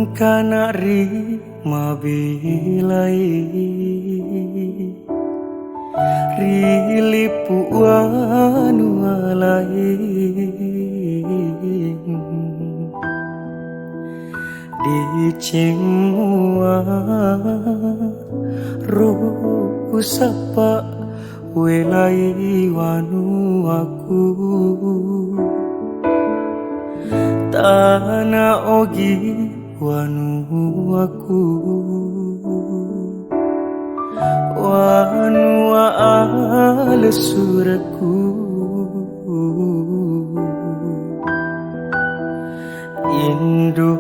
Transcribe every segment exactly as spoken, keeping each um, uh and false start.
Kana ri mabelai, ri lippu wanu alai, diceng mua ro sappa welai wanuaku. Tana ogi wanuaku, wanua ale surekku. Indo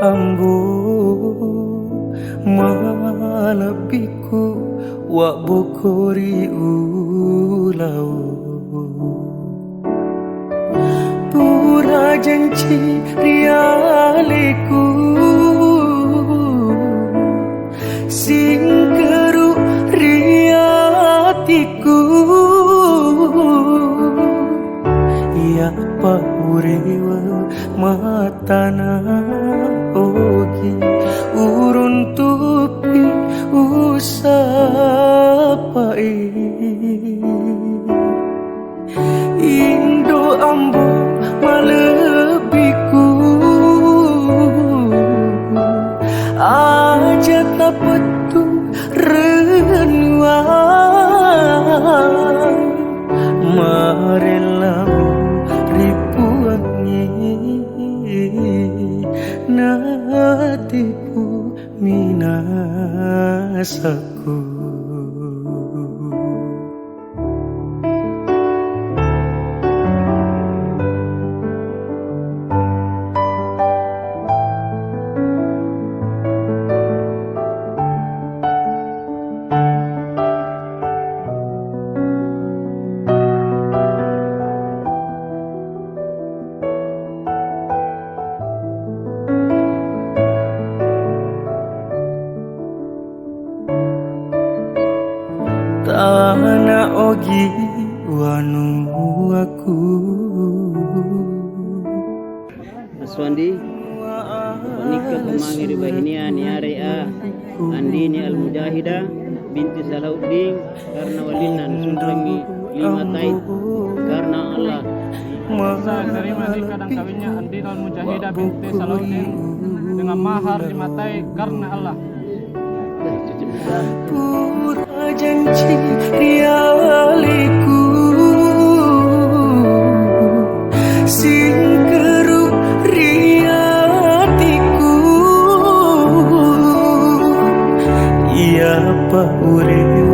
ambo malebbiku, wabbokori ulao. Pura janci rialeku, singkeru riatiku. Iya paurewa matana ogi, uruntupi usapai. Indo ambo malebbiku, aja tapettu renua, marella ripuangngi natipu minasaku. Tana ogi wanuaku. Aswandi, nikka kemangi ri bahinia niare a Andini Al-Mujahida binti Salahuddin karena walinna nusunrengi lima tai karena Allah. Saya terima nikah dan kawinnya Andini Al-Mujahida binti Salahuddin dengan mahar lima tai karena Allah. Pura janci rialeku, singkeru riatiku. Iya paurewa